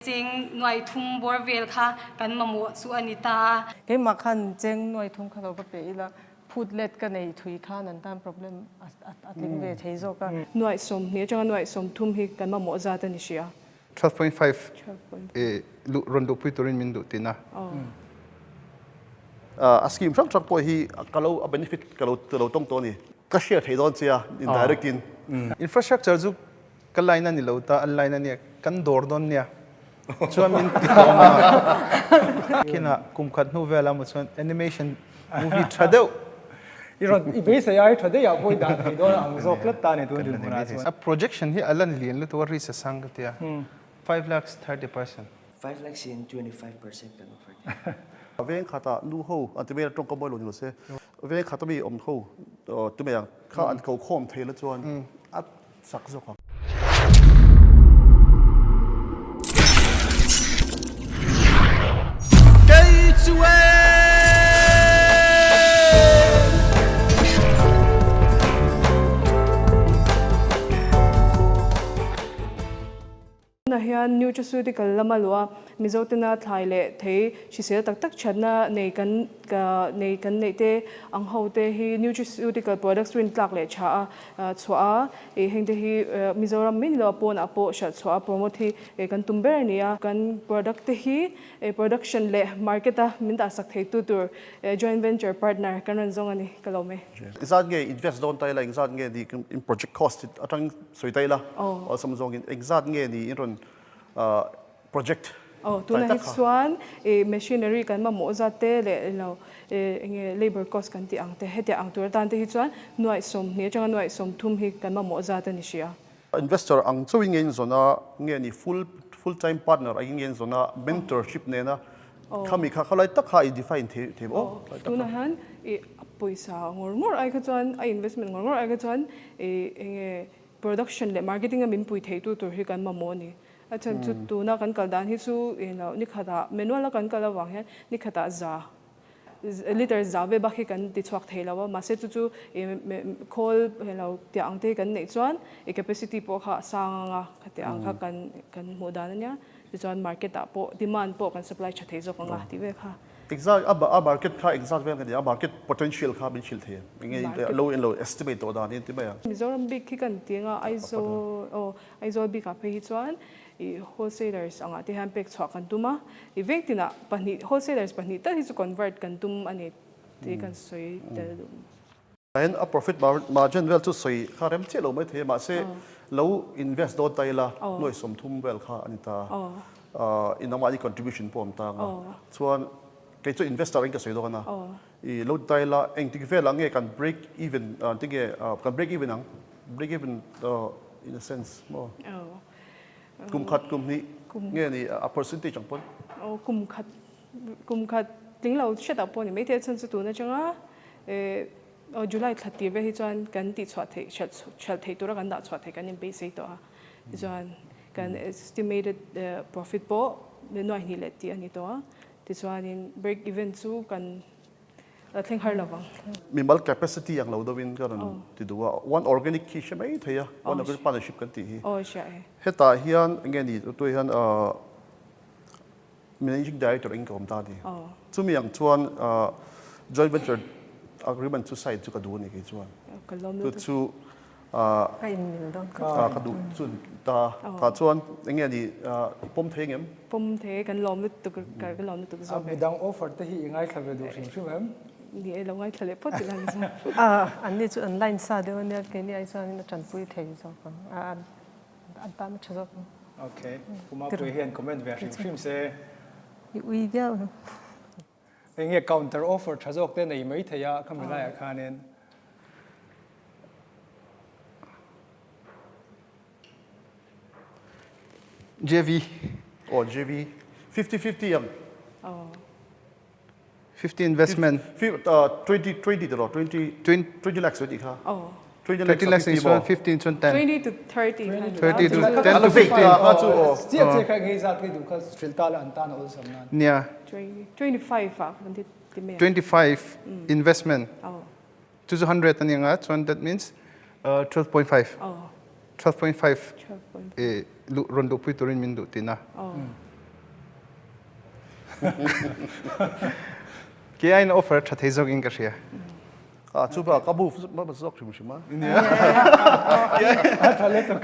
Cheng nuai thum bawr vel kha kan mamawh chu a ni ta a. Keimah khan cheng nuai thum kha lo va pe ila, phut let ka nei thui khan an tan problem a tling ve thei zawk a. Nuai 20 atanga nuai 30 hi kan mamawh zat a ni hria. 12.5 luh rawn luhpui turin min duh tihna. A scheme hrang hrang pawh hi ka lo a benefit ka lo ka lo tawng tawh a ni. Ka share thei dawn che a indirect in. Infrastructure chu Ka line a ni lo ta, an line a nia, kan dawr dawn nia. Chuan min ti hlawm a. Kinah kum khat hnu velah maw chuan animation movie tha deuh. I rawn i beisei ai tha daih ah pawh i dah thei dawn a ang zawk tlat ta a ni tun dinhmunah chuan. A projection hi a lan lian lutuk a, risk a sang ka tia. 5 lakhs 30%. 5 lakhs in 25% kan offer thei. Veng khatah nu ho an ti mai a, tawngka mawi lo ni lo se, veng khata mi awm ho ti mai ang kha an ko khawm thei la chuan a Sak zawk ang. Kei chu e! Tunah hian nutraceutical lama luh a, Mizo tena thlai leh thei hrisel tak tak thatna nei kan nei kan neih te ang ho te hi nutraceutical products rin tlak leh tha a chhuah a, ih heng te hi Mizoram mai ni lo a pawnah pawh hralh chhuah a promote hi kan tum ber a ni a. Kan product te hi production leh market a min dahsak thei tu tur joint venture partner kan rawn zawng a ni ka lawm e. Engzat nge invest dawn ta ila, engzat nge ni in project cost atang sawi ta ila awlsam zawngin engzat nge ni in rawn project Aw, tunah hi chuan ih machinery kan mamawh zat te leh ilo enge labour cost kan tih ang te hetiang ang tur atan te hi chuan nuaih 20 atanga nuaih 30 hi kan mamawh zat a ni hria. Investor ang chauhin nge in zawn a, nge ni full full time partner angin nge in zawn a, mentorship nena khami kha khawlai tak kha i define thei thei maw? Aw, tunah hian ih pawisa ngawr ngawr ai kha chuan a investment ngawr ngawr ai kha chuan ih enge production leh marketing a min pui thei tu tur hi kan mamawh a ni. A chhan chu tuna kan kal dan hi chu eng ni khatah manual a kan kal avang hian ni khatah za liter za ve bak hi kan ti chhuak thei lo a, mahse chu chu khawl heng tiah ang te hi kan neih chuan i capacity pawh kha a sang ang a, khatiang ang kha kan kan hmuh dan a nia, tichuan market ah pawh demand pawh kan supply tha thei zawk ang a tih vel kha. Exact a market kha exact vel ka ni a, market potential kha min hrilh thei em? Enge lo in lo estimate tawh dan in ti mai ang. Mizoram bik hi kan ti anga Aizawl aw Aizawl bikah phei hi chuan ih wholesalers angah te hian pek chhuah kan tum a, ih veng tinah pahnih wholesalers pahnih tal hi chu convert kan tum a ni tih kan sawi tel duh. Hian a profit margin vel chu sawi kha rem chiah lo mai thei a, mahse lo invest dawn ta ila nuaih 30 vel kha a ni ta a, in amahni contribution pawh a awm ta ang a, chuan kei chu investor in ka sawi dawn a, ih lo ti ta ila engtik velah nge kan break even tinge kan break even ang? Break even in a sense maw? Kum khat kum hnih nge ni a percentage ang pawn? Aw kum khat kum khat tling lo hriat ah pawh ni maithei a chhan chu tun atanga aw July thla tir vel hi chuan kan tih chhuah theih hralh hralh theih tura kan dah chhuah theih kan inbeisei tawh a tichuan kan estimated profit pawh nuai hnih leh tih a ni tawh a tichuanin break even chu kan A thleng har lovang. Mimal capacity ang lo deuhin ka rawn ti duh a, one organic khi hre mai thei a, one organic partnership kan tih hi. Aw hria e. Hetah hian enge ni tui hian managing director in ka awm ta a ni. Chumi ang chuan joint venture agreement chu sign chu ka duh a ni kei chuan. Ka lawm lutuk. Chu chu Ka inmil dawn khawp mai. Ka duh chu ta tah chuan enge ni i pawm thei ngem? Pawm thei kan lawm lutuk ka lawm lutuk zawk e. Midang offer te hi i ngaithla ve duh hrim hrim em? Ni e lo ngaithla leh phawt ila ni chuan. An ni chu an line sa deuh ania keini ai chuanin a tanpui thei zawk ang an tan a tha zawk ang. Okay, Pumapui hian comment ve hrim hrim se. I ui viau ang. Enge counter offer tha zawk te nei mai thei a khami laiah khanin. JV. Aw JV. 50 50 ang. Aw. 50 investment. 20 20 tiraw 20 20 lakhs tih kha. Aw. 20 lakhs ni chuan 15 chuan 10. 20 to 30. 30 to 10 to 15. Kha chu aw. Chiah chiah kha ngei zat ngei duh kha hrilh ta la an tan a awlsam nan. Nia. 25 ah kan ti ti mai. 25 investment. Chu chu 100 ani anga chuan that means 12.5. 12.5 e ron duh pui turin min duh tina. Kei aiin offer tha thei zawk in ka hria. A chu bak a move hmasa zawk hrim hrim a. A tha lutuk.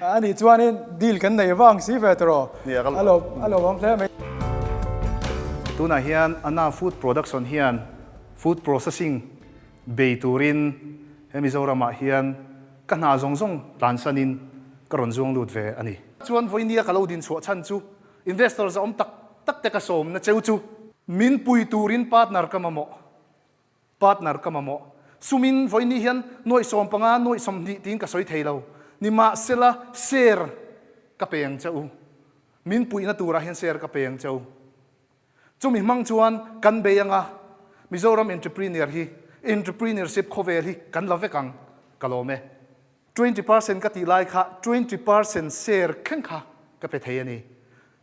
A nih chuanin deal kan nei vang si ve tawh. Nia ka lo. A lo awm hle mai. Tunah hian Anna Food Production hian food processing bei turin he Mizoramah hian ka hna zawng zawng tlansanin ka rawn zuang lut ve a ni. Chuan vawinia ka lo dinchhuah chhan chu Investors a awm tak tak te ka sawmna cheu chu. Min pui turin partner ka mamawh. Partner ka mamawh. Sumin vawiini hian nuaih 15, nuaih 20 tiin ka sawi thei lo. Nimahsela share ka pe ang che u. Min puihna turah hian share ka pe ang che u. Chumi hmang chuan kan bei anga Mizoram entrepreneur hi entrepreneurship khawvel hi kan la vek ang ka lawm e. 20% ka tih lai kha 20% share thleng kha ka pe thei a ni.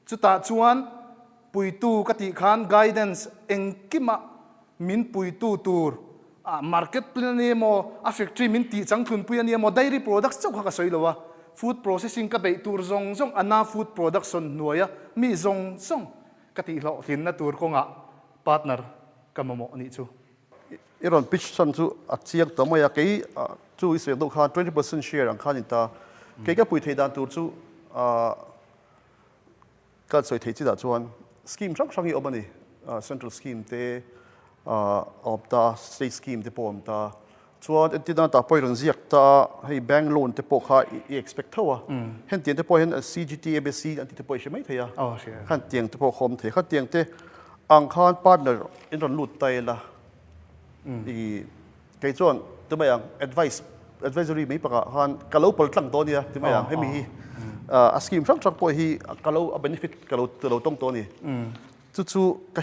Chutah chuan puitu ka tih khan guidance engkimah min puitu tur market plan a ni emaw, a factory min tih changthlunpui a ni emaw, dairy products chauh kha ka sawi lo a, food processing ka beih tur zawng zawng ana food production hnuaia mi zawng zawng ka tihhlawhtlinna tur kawngah partner ka mamawh a nih chu. I rawn pitch chhan chu a chiang ta mai a, kei chu i sawi deuh khan 20% share ang khan in ta. Kei ka pui theih dan tur chu ka sawi theih chinah chuan scheme hrang hrang hi awm a ni. Central scheme te a awm ta, state scheme te pawh a awm ta. Chuan entirna tah pawh i rawn ziak ta a, hei bank loan te pawh kha i expect tho a. Hentiang te pawh hian CGT, ABC an tih te pawh i hre mai thei a. Khatiang te pawh kha awm thei. Khatiang te ang khan partner in rawn lut ta ila i kei chuan ti mai ang advice advisory mai pakah khan ka lo pal tlang dawn nia ti mai ang hemi hi a scheme hrang hrang pawh hi ka lo a benefit ka lo ka lo tawng tawh a ni chu chu ka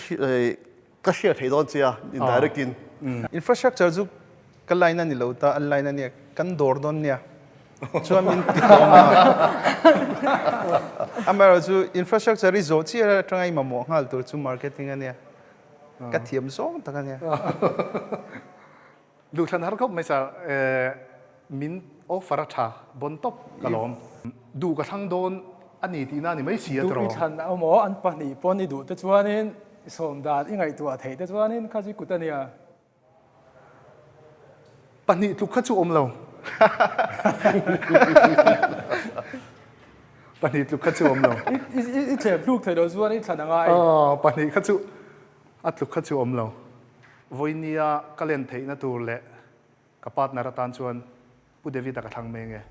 ka share thei dawn che a indirect in. Infrastructure chu Ka line a ni lo ta, an line a nia, kan dawr dawn nia. Chuan min ti tlawm a. Amaherawh chu infrastructure i zawh chiah atanga i mamawh nghal tur chu marketing a nia. Ka thiam zawng tak a nia. Duhthlan har khawp mai sir, min offer a tha bon tawp ka lawm. Duh ka thlang dawn a ni tihna a ni mai si a tiraw. Duh i thlan emaw an pahnih pawn i duh te chuanin i sawm dan i ngaihtuah theih te chuanin kha chu i kut a nia. Pahnih tluk kha chu awm lo. Pahnih tluk kha chu awm lo. I thlep hluk thei lo chuan i thlan a ngai. Pahnih kha chu a tluk kha chu awm lo. Vawinia ka len theihna tur leh ka partner atan chuan Pu David-a ka thlang mai ange.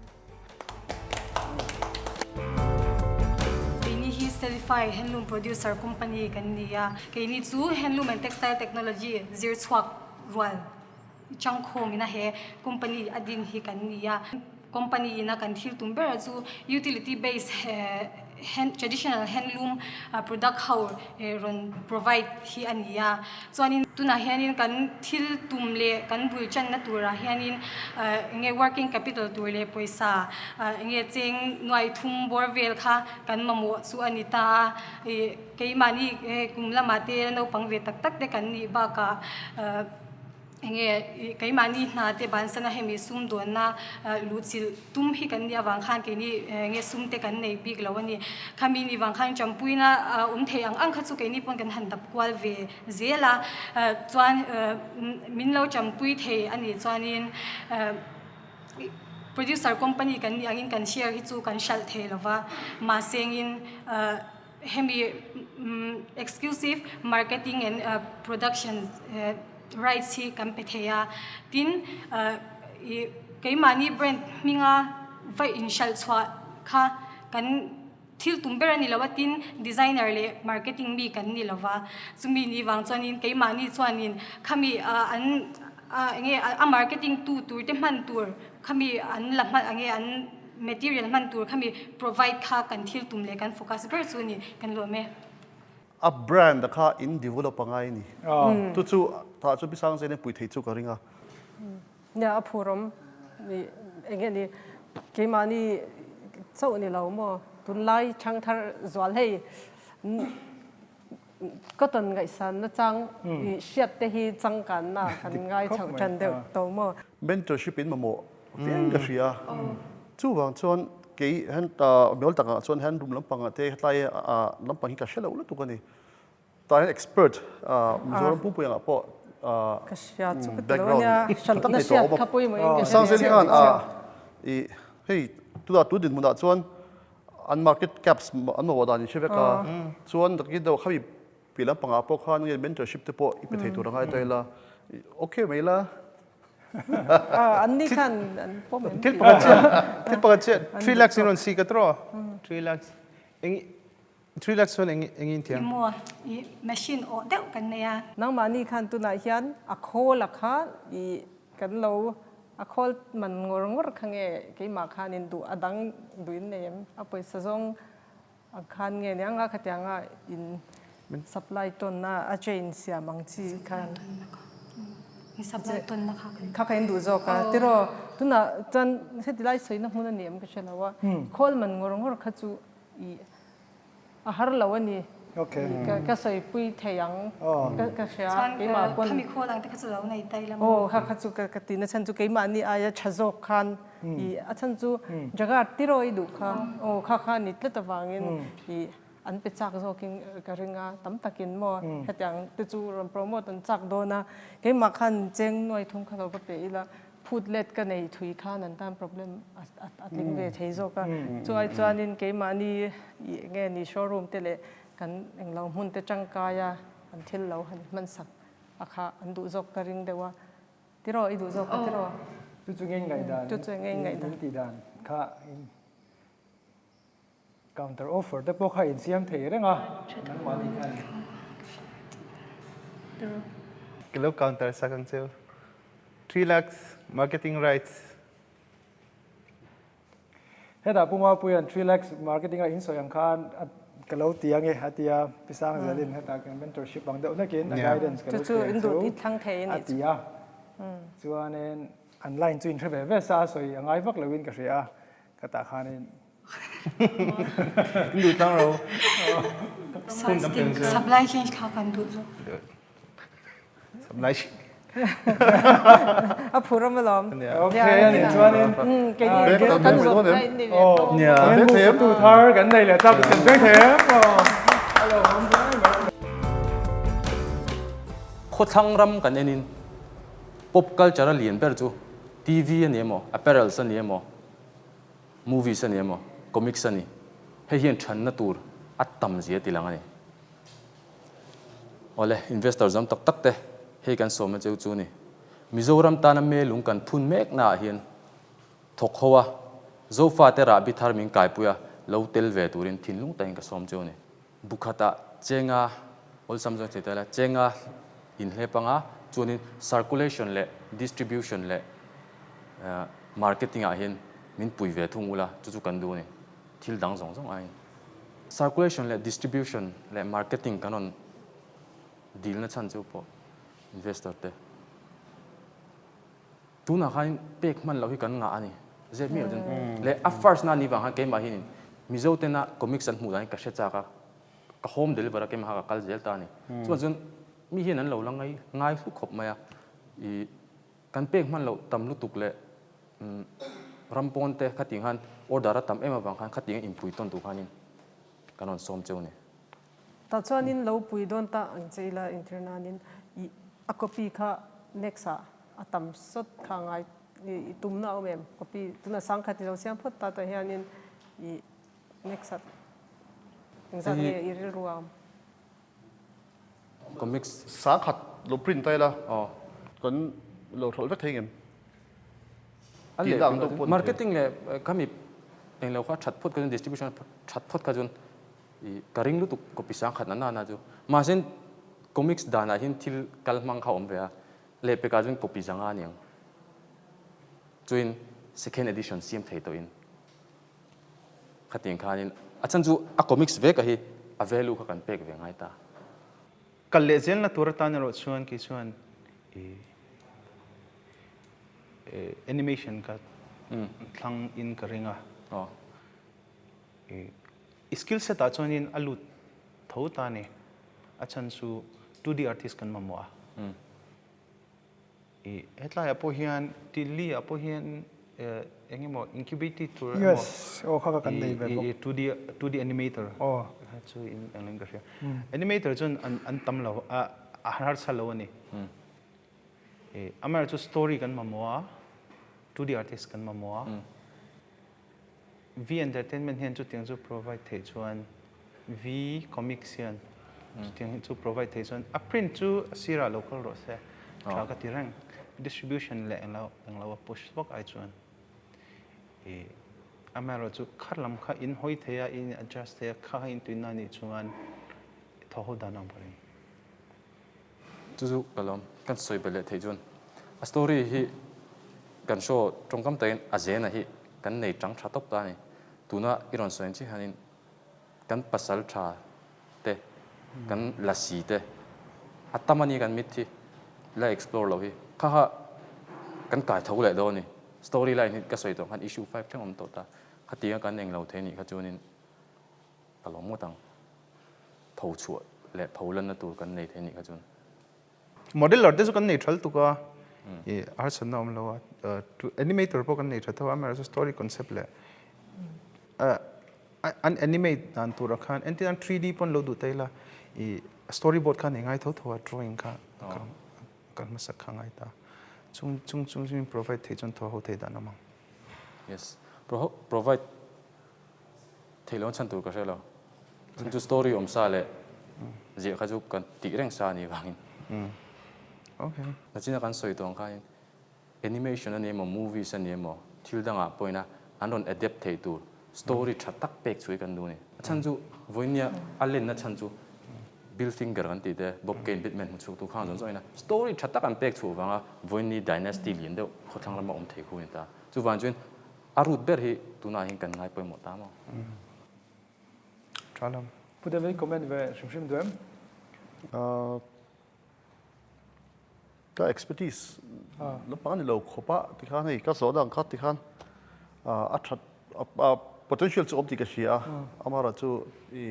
Keini hi Stellify Handloom Producer Company kan ni a, keini chu Handloom and Textile Technology zir chhuak rual changkhawm ina he company a din hi kan ni a. Company ina kan thil tum ber chu utility based traditional handloom product ho rawn provide hi a ni a. Chuanin tunah hianin kan thil tum leh kan bul channa turah hianin eng nge working capital tur leh pawisa eng nge cheng nuai thum bawr vel kha kan mamawh chu a ni ta a. Ih keimahni kum lamah te naupang ve tak tak te kan nih bakah Eng nge keimahni hna te bansana hemi sumdawnna luhchilh tum hi kan nih avang khan keini eng nge sum te kan nei bik lo a ni. Khami nih vang khan tanpuina awm thei ang ang kha chu keini pawn kan han dap kual ve zel a. Chuan min lo tanpui thei a nih chuanin producer company kan nih angin kan share hi chu kan hralh thei lo va. Mahsengin Hemi exclusive marketing and production rights hi kan pe thei a, tin ih keimahni brand hminga va inhralh chhuah kha kan thil tum ber a ni lo a, tin designer leh marketing mi kan ni lo va, chumi ni vang chuanin keimahni chuanin khami an enge a marketing tu tur te hman tur khami an la hman enge an. Material hman tur khami provide kha kan thil tum leh kan focus ber chu ni kan lawm e. A brand a kha in develop a ngai ni. Chu chu tah chu Pisang Zen in pui thei chu ka ring a. Nia a phur awm ni eng nge ni keimahni chauh ni lo maw tunlai thangthar zual hei Cotton ngaihsanna chang i hriat te hi changkanna kan ngai chhoh tan deuh to maw? Mentorship in mamawh viau ka hria. Chuvang chuan kei hian miawl takah chuan hian room lampangah te hetlai lampang hi ka hre lo lutuk a ni. Tah hian expert Mizoram pumpui angah pawh background tha tak nei tawh a awm a. Sangzel khan i hei tunah tun dinhmunah chuan an market caps an mamawh dan in hre vek a, chuan takin deuh khami piah lampangah pawh khan nge mentorship te pawh i pe thei tur a ngai ta ila okay mai la. An ni khan an pawm em? Thil pakhat chiah, thil pakhat chiah, 3 lakhs in rawn sik a tawh, 3 lakhs. Eng 3 lakhs chuan eng engin thiam? Emaw i machine awh deuh kan nei a. Nangmahni khan tunah hian a khawl a kha i kan lo a khawl man ngawr ngawr kha nge keimah khanin duh a dang duh in nei em? A pawisa zawng ang khan nge nia nga khatianga in supply tawnna a chain siam ang chi khan. In supply tawnna kha kan. Kha kha in duh zawk a tiraw tunah chuan heti lai sawina hmun a ni em ka hre lo a khawl man ngawr ngawr kha chu I a har lo a ni. Ka sawipui thei ang ka hria keimah pawn. Khami khawl ang te kha chu lo nei ta ila maw? Aw kha kha chu ka tihna chhan chu keimahni aia tha zawk khan i a chhan chu Jagat tiraw i duh kha aw kha kha a ni tlat avangin i an pe chak zawkin ka ring a tam takin maw hetiang te chu rawn promote an chak dawn a keimah khan cheng nuai thum kha lo va pe ila phut let ka nei thui khan an tan problem a tling ve thei zawk a. Chu ai chuanin keimahni ih nge ni showroom te leh kan englo hmun te tangkai a an thil lo han hman sak a kha an duh zawk ka ring deuh a. Tiraw i duh zawk a tiraw? Chu chu ngei ngaihdan Chu chu ngei ngaihdan. In tih dan kha in counter offer te pawh kha in siam thei reng a nangmahni khan. Ka lo counter sak ang cheu. 3 lakhs marketing rights. Hetah Pu Mapuia'n 3 lakhs marketing a in sawi ang khan ka lo ti ange a ti a, Pi Sangzelin hetah kan mentorship ang deuh hlekin a guidance ka lo pe ang chu a ti a. Chuanin an line chu in hre ve ve sa a sawi a ngai vak loin ka hria a, ka tah khanin In duh tlang ro. Supply chain kha kan duh zawk. Supply chain. A phur awm alawm. Okay ani chuanin keini kan zawt na in ni ve tawh. Nia. Tu thar kan nei leh tak kan beng thei em. Khawthlang ram kan enin pop culture a lian ber chu TV a ni emaw, apparels a ni emaw, Movies a ni emaw, comics a ni, hei hian thanna tur a tam zia ti lang a ni. Awle, investor zam tak tak te hei kan sawmna cheu chu a ni. Mizoram tana melung kan phun mekna ah hian thawk ho a, Zofa te rahbi thar min kaipui a, lo tel ve turin thinlung takin ka sawm cheu a ni. Bukhatah chenga awlsam zawng thei ta ila, chenga inhlep anga chuanin circulation leh distribution leh marketing ah hian min pui ve thung ula chu chu kan duh a ni, thil dang zawng zawng aiin. Circulation leh distribution leh marketing kan rawn dilna chhan chu pawh investor te. Tunah khan pek hman loh hi kan ngah a ni. Zep miah chuan leh a first na ni vang khan keimah hianin Mizo tena comics an hmuh dan hi ka hre chak a, ka home deliver a keimah kha ka kal zel ta a ni. Chuan chuan mi hian an lo la ngai ngai hlu khawp mai a, ih kan pek hman loh tam lutuk leh ram pawn te khatih khan order a tam em avang khan khatiang inpui tawn tur khanin kan rawn sawm cheu a ni. Tah chuanin lo pui dawn ta ang che ila intirnanin ih a copy kha next ah a tam sawt kha ngai i tumna a awm em? Copy tuna sangkhat i lo siam phawt ta tah hianin i next ah engzat nge i rilru a awm? Comics. Sangkhat lo print ta ila kan lo hralh vek thei ngem? A leh marketing leh khami englo kha that phawt kha chuan distribution that phawt kha chuan I ka ring lutuk copy sangkhat na nana chu. Mahse comics danah hian thil kal hmang kha a awm ve a, lehpekah chuan copy zanga a ni ang. Chuin second edition siam thei tawhin khatiang khanin a chhan chu a comics veka hi a value kha kan pek ve ngai ta. Kal leh zelna tur atan erawh chuan kei chuan i animation ka thlang in ka ring a. I skill set ah chuanin a lut tho ta a ni. A chhan chu 2D artist kan mamawh a. I hetlaiah pawh hian Delhi ah pawh hian Eng emaw incubated tur emaw Yes, aw kha kha kan nei ve bawk. I 2D 2D animator Aw. kha chu in ang in ka hria. Animator chuan an an tam lo a a harsa lo a ni. I amaherawhchu chu story kan mamawh a, 2D artist kan mamawh a. V Entertainment hian chutiang chu provide theih chuan V Comics hian chutiang chu provide theih chuan a print chu a sirah lo kal rawh se tha ka ti reng. Distribution leh englo englo a push vak ai chuan i amaherawh chu kha lam kha in hawi thei a in adjust thei a kha kha in tuina anih chuan thaw ho dan a awm ka ring. Chu chu ka lawm. Kan sawi belh leh theih chuan a story hi kan show tawngkam takin a zena hi kan nei tang tha tawp ta a ni. Tuna i rawn sawi ang chiah hianin kan pasal tha te, kan lasi te a tam a ni kan mit hi la explore loh hi. Kha kha kan kai tho leh dawn a ni. Story line hi ka sawi tawh khan issue 5 thleng awm tawh ta. Khatianga kan englo thei anih kha chuanin Ka lawm ngawt ang. Pho chhuah leh pho lanna tur kan nei thei anih kha chuan. Modeler te chu kan nei thal tuk a, i harsatna awm lo a, animator pawh kan nei tha tho a, amaherawhchu story concept leh an animate dan turah khan entirnan 3D pawn lo duh ta ila i storyboard kha nei ngai tho tho a drawing kha kal hmasak kha ngai ta. Chung chung chung chu provide thei chuan thaw ho thei dan awm ang. Yes, provide Theih loh chhan tur ka hre lo. Chung chu story awm sa leh ziah kha chu kan tih reng sa a nih vangin. Okay. Nachina kan sawi tawh ang khanin animation a ni emaw movies a ni emaw thil dangah pawhin a an rawn adapt theih tur story tha tak pek chu hi kan duh a ni. A chhan chu vawinia a lenna chhan chu Bill Finger kan tih te Bob Kane Batman hmu chhuak tu khang zawn zawngin a story tha tak an pek chhuah vanga vawiini dynasty lian deuh khawthlang lama awm thei khu a ni ta. Chuvang chuan A root ber hi tunah hian kan ngai pawimawh ta maw? Tha lam. Pu David comment ve hrim hrim duh em? Ka expertise lampang a ni lo khawp a tikhan hei ka zawhna ang kha tikhan a that potential chu awm tih ka hria a amaherawhchu i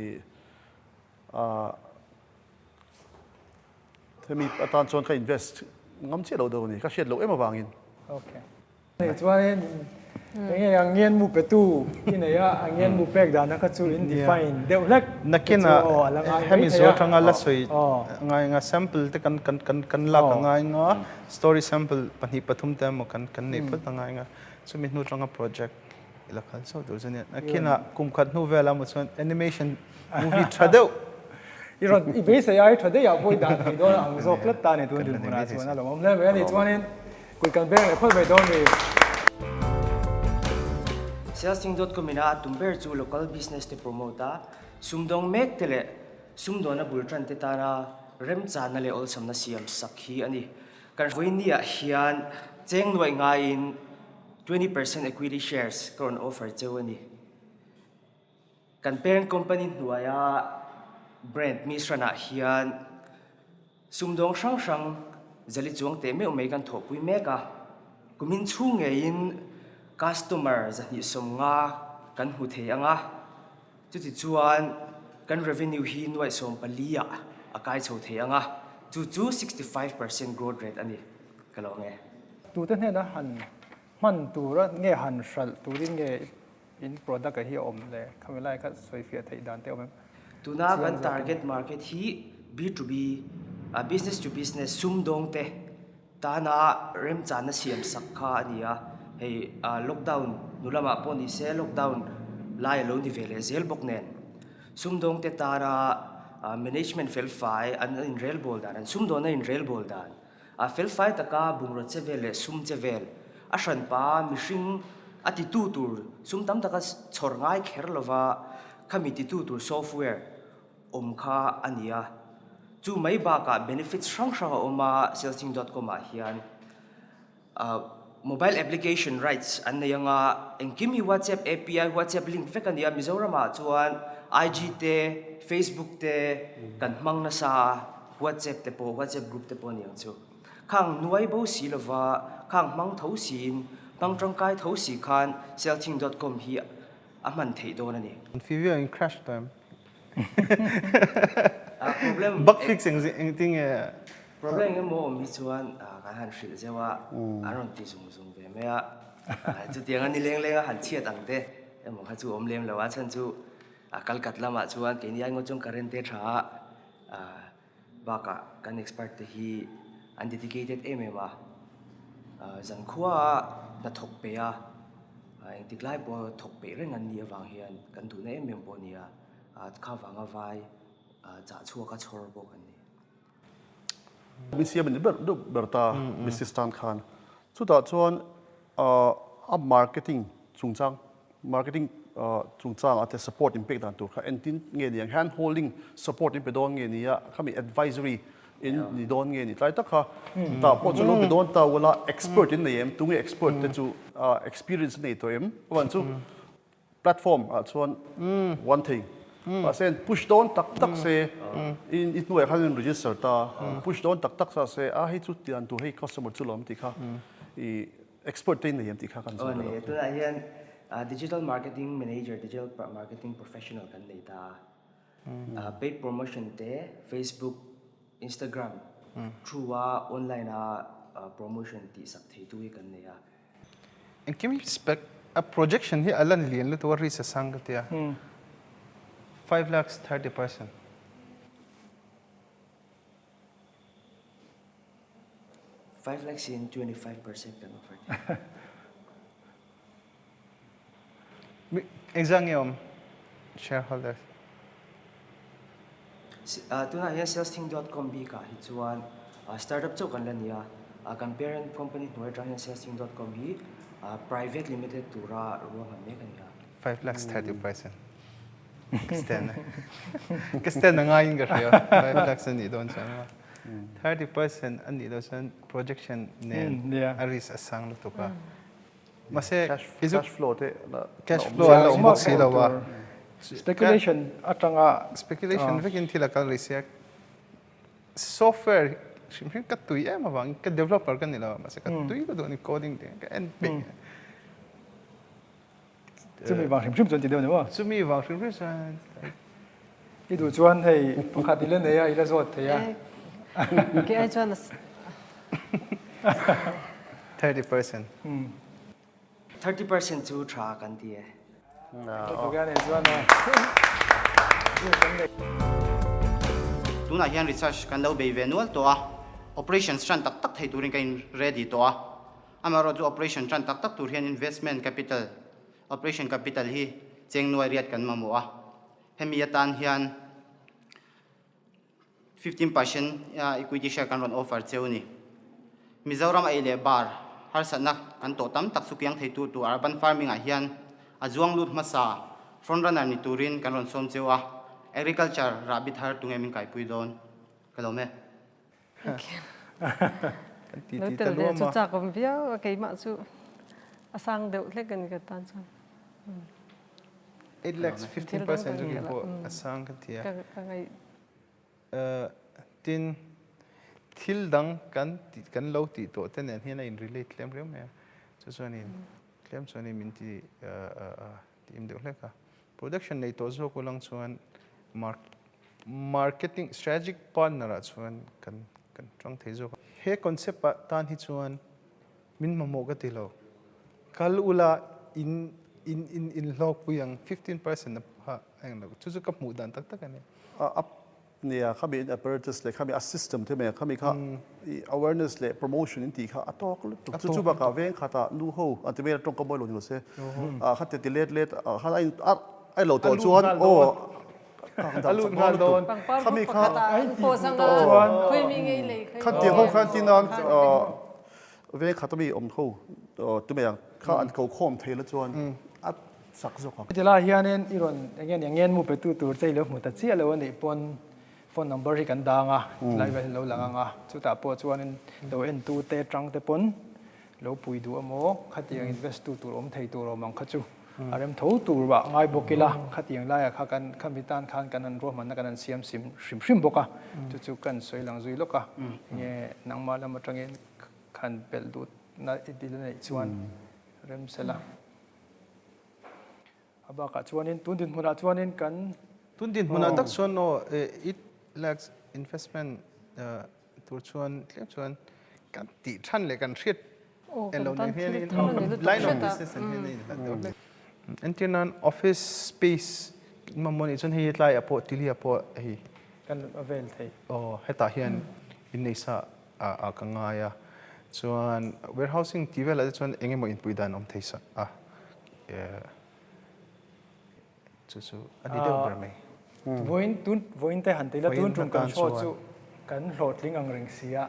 hemi atan chuan ka invest ngam chiah lo deuh a ni ka hriat loh em avangin. Okay. Hei chuanin enge a ngen mu petu i nei a, a ngen mu pek dana kha chu in define deuh hlek Nakin a hemi zo atanga la sawi ngai nga sample te kan kan kan kan lak a ngai nga story sample pahnih pathum te emaw kan kan neih phawt a ngai nga chumi hnu atanga project i la kal chauh tur chu nia. Nakin ah kum khat hnu vel emaw chuan animation movie tha deuh I rawn i beisei ai tha daih ah pawh i dah thei dawn a ang zawk tlat ta a ni tun dinhmunah chuan a lawmawm hle mai a ni. Chuanin Kut kan beng leh phawt mai dawn ni. Salesthing dot com ina a tum ber chu local business te promote a, sumdawng mek te leh sumdawnna bul tan te tana remchanna leh awlsamna siam sak hi a ni. Kan vawinia hian cheng nuaih ngaiin 20% equity shares ka rawn offer cheu a ni. Kan parent company hnuaia brand Mishran ah hian Sumdawng hrang hrang zali chuang teh meuh mai kan thawhpui mek a, kumin chhung ngeiin customer 250 kan hmu thei ang a, chuti chuan kan revenue hi nuaih 14 ah a kai chho thei ang a, chu chu 65 percent growth rate a ni, ka lo nge. Tute hnena han hman tura nge han hralh turin nge In product a hi a awm le? Khami lai kha sawifiah theih dan te awm em? Tuna kan target market hi B to B, business to business, sumdawng te tana remchanna siam sak kha a ni a. Hei lockdown hnu lamah pawh ni se lockdown lai a lo ni ve leh zel bawk nen. Sumdawng te tana management felfai an inrelbawl dan, an sumdawnna inrelbawl dan A felfai taka bungraw che vel leh sum che vel, a hranpa mihring a titu tur sum tam taka chhawr ngai kher lova khami titu tur software awm kha a ni a. Chu mai bakah benefits hrang hrang a awm a, Salesthing dot com ah hian mobile application rights an nei anga engkim hi WhatsApp API, WhatsApp link vek a ni a, Mizoramah chuan IG te, Facebook te kan hmang nasa a. WhatsApp te pawh, WhatsApp group te pawh a ni ang chu. Khang nuai bo si lova, khang hmang tho siin, hmang tangkai tho si khan Selthing dot com hi a hman theih dawn a ni. Fivia in crash tawh em? Problem Bug fix eng engtin nge? Problem eng emaw awm hi chuan kan han hrilh zeuh a, an rawn ti zung zung ve mai a. Chutiang a ni leng leng a han chhiat ang te emaw kha chu awm lem lo a chhan chu a kal kat lamah chuan keini ai ngawt chuan current te tha a bakah kan expert te hi an dedicated em em a zankhua a hnathawk peih a engtik lai pawh thawk peih reng an nih avang hian kan duhna em em pawh a ni a kha vanga vai chah chhuak a chhawr bawk an ni. Min siam a ni ber deuh ber ta business tan khan. Chutah chuan a marketing chungchang marketing chungchang ah te support in pek dan tur kha entin nge ni ang hand holding support in pe dawn nge ni a khami advisory in ni dawn nge ni tlai tak kha tah pawh chu lo pe dawn ta ula expert in nei em tunge expert te chu experience a nei tawh em chuan chu Platform ah chuan one thing. Mahse an push dawn tak tak se in i hnuaiah khan in register ta push dawn tak tak sa se a hei chu tian tur hei customer chu lawm tih kha i expert te in nei em tih kha kan zawt a. Tunah hian digital marketing manager, digital marketing professional kan nei ta a. Paid promotion te Facebook, Instagram through a online a promotion tih sak theitu hi kan nei a. Engkim hi spec a projection hi a lan lian lutuk a risk a sang ka tia. 5 lakhs 30%. 5 lakhs in 25% kan offer thei. Engzah nge awm shareholders? Tunah hian salesthing dot com bikah hi chuan startup chauh kan la ni a, kan parent company hnuai atang hian salesthing dot com hi private limited tura ruahman mek a ni a. 5 lakhs 30%. Ka stand a. Ka stand a ngaiin ka hria. 5 lakhs a nih dawn chuan maw. 30% a nih dawn chuan projection nen a risk a sang lutuk a. Mahse, cash flow te cash flow a la awm bawk si lo a. Speculation atanga speculation vekin thil a kal rih sia. Software hrim hrim ka tui em avangin ka developer ka ni lo a, mahse ka tui lutuk a ni coding te ka en peih. Chumi vang hrim hrim chuan ti deuh ni maw? Chumi vang hrim hrim chuan. I duh chuan hei pakhat i la nei a, i la zawt thei a. Ke ai chuan 30%. 30% chu tha kan ti e. Tunah hian research kan lo bei ve nual tawh a, operations tan tak tak thei turin ka in ready tawh a. Amaherawhchu operation tan tak tak tur hian investment capital, operation capital hi cheng nuai riat kan mamawh a. Hemi atan hian 15% equity share kan rawn offer cheu a ni. Mizoram ei leh bar harsatna kan tawh tam tak chu kiang theitu tur urban farming ah hian a zuang lut hmasa front runner ni turin kan rawn sawm cheu a, agriculture rahbi thar tunge min kaipui dawn ka lawm e. Kan ti Lo ti ta tel ve luam chu a. chak awm viau a keimah chu a sang deuh hlek a ni ka tan chuan. 8 lakhs 15% chu kei pawh a sang ka ti a. Ka ngaih. Tin, thil dang kan tih kan lo tih tawh te nen hian a in relate tlem riau mai a. Chu chuanin tlem chuanin min ti ti im deuh hlek a. Production nei tawh zawk ulang chuan marketing strategic partner ah chuan kan kan tang thei zawk a. He concept ah tan hi chuan min mamawh ka ti lo. Kal ula in in in in hlawkpui ang 15% a pha a eng lo. Chu chu ka hmuh dan tak tak a ni. A Nia, khami in apparatus leh khami a system te mai khami kha i awareness leh promotion in tih kha a tawk lutuk. Chu chu bakah veng khatah nu ho an ti mai a tawngka mawi lo ni lo se a kha ti let let a khan a in a a lo tawh chuan aw a lut nghal dawn. Khami kha kha tiang ho khan tin nan veng khat ami awm ho tu mai ang kha an ko khawm thei la chuan a sak zawk ang. Heti lai hianin i rawn eng nge nia ngen mu petu tur che i lo hmu ta chiah lo a nih pawn phone number hi kan dang a, tilai vel hi lo lang ang a, chutah pawh chuanin lo entu te tang te pawn lo pui duh emaw khatiang invest tu tur awm thei tur awm ang kha chu a rem tho tur ah ngai bawk ila khatiang laiah kha kan khami tan khan kan han ruahmanna kan han siam sim hrim hrim bawk a, chu chu kan sawi lang zui lawk a, enge nangmah lam atangin khan belh duhna i dil a neih chuan rem sela. A bakah chuanin tun dinhmunah chuanin kan. Tun dinhmunah tak chuan aw it lacks investment tur chuan tlem chuan kan tih than leh kan hriat. Eng lo nen hian in line of business nen hian a inhlat deuh hlek. Entir nan office space mamawh nih chuan hei tlaiah pawh tili ah pawh hei Kan a vel thei. Aw hetah hian innei sa ah ka ngai a chuan warehousing tih velah te chuan eng emaw inpui dan awm thei sa a chu chu a ni deuh ber mai. Vawiin tun vawiin te han ti ila tun tum kan show chu kan hlawhtling ang reng si a.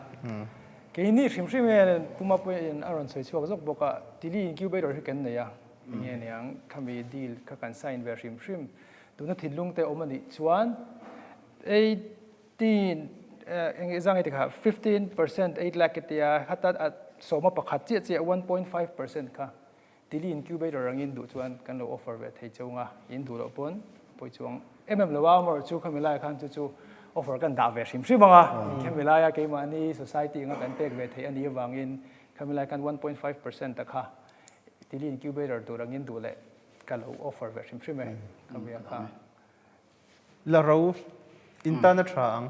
Keini hrim hrim hian Puma pawhin a rawn sawi chhuak zawk bawk a, Tili incubator hi kan nei a, enge niang khami deal kha kan sign ve hrim hrim. Tuna thinlung te awm a nih chuan 18 enge zang i ti kha 15% 8 lakh i tia khata a sawma pakhat chiah chiah 1.5% kha Tili incubator angin duh chuan kan lo offer ve thei cheu nga, in duh loh pawn pawi chuang em em lo a, amaherawh chu khami laiah khan chu chu offer kan dah ve hrim hrim ang a, khami laia keimahni society anga kan pek ve theih a nih avangin khami lai khan 1.5% a kha tili incubator tur angin duh leh ka lo offer ve hrim hrim e khami a kha. La ro in tan a tha ang.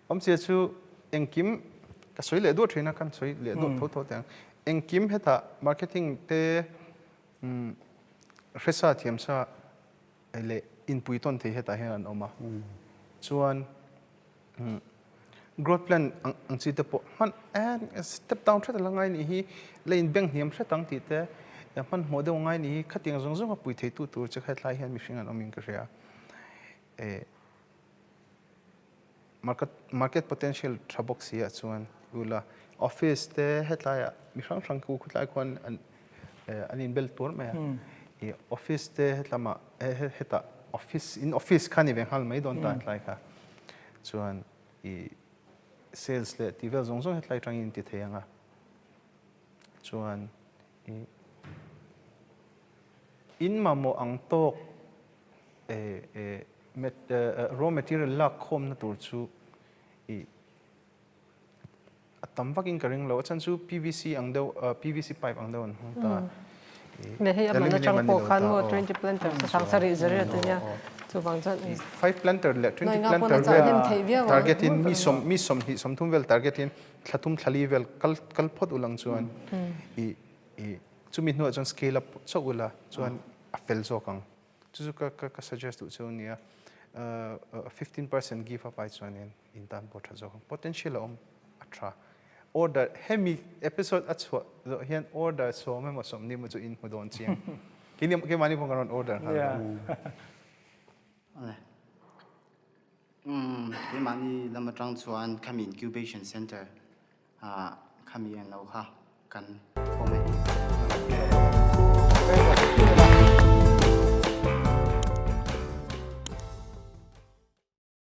Awmzia chu engkim ka sawi leh duah thin a, kan sawi leh duah tho tho teh ang. Engkim hetah marketing te hresa thiamsa leh inpui tawn thei hetah hian an awm a. Chuan growth plan ang chi te pawh hman step down hret a la ngai nih hi, la inbeng hniam hret ang tih te, hmanhmawh deuh a ngai nih hi, khatiang zawng zawng a pui theitu tur che kha hetlai hian mihring an awmin ka hria. Market market potential tha bawk si ah chuan ula office te hetlai ah mi hrang hrang khu khutlai khuan an an inbel tur mai a ih office te hetlamah hetah office in office kha ni ve nghal mai dawn ta hetlai kha chuan ih sales leh tih vel zawng zawng hetlai atangin in ti thei ang a chuan ih in mamawh ang tawk Raw material lak khawmna tur chu ih a tam vakin ka ring lo. A chhan chu PVC ang deuh PVC pipe ang deuh an hmang ta. Leh hei a man atang pawh khan maw 20 planter sangsarih zariat a nia chuvang chuan 5 planter leh 20 planter vel target in mi sawm mi 20 30 vel target in thla thum thla li vel kal kal phawt ulang chuan ih ih chumi hnuah chuan scale up chauh ula chuan a fel zawk ang. Chu chu ka ka suggest duh chu ania. 15% give up ai chuanin in tan pawh tha zawk ang. Potential a awm a tha. Order hemi episode a chhuah zawh hian order sawm emaw sawmni emaw chu in hmu dawn chiang. Keini keimahni pawh kan rawn order nghal dawn. Umm keimahni lam atang chuan khami incubation center Ah, khami en lo kha kan awm e.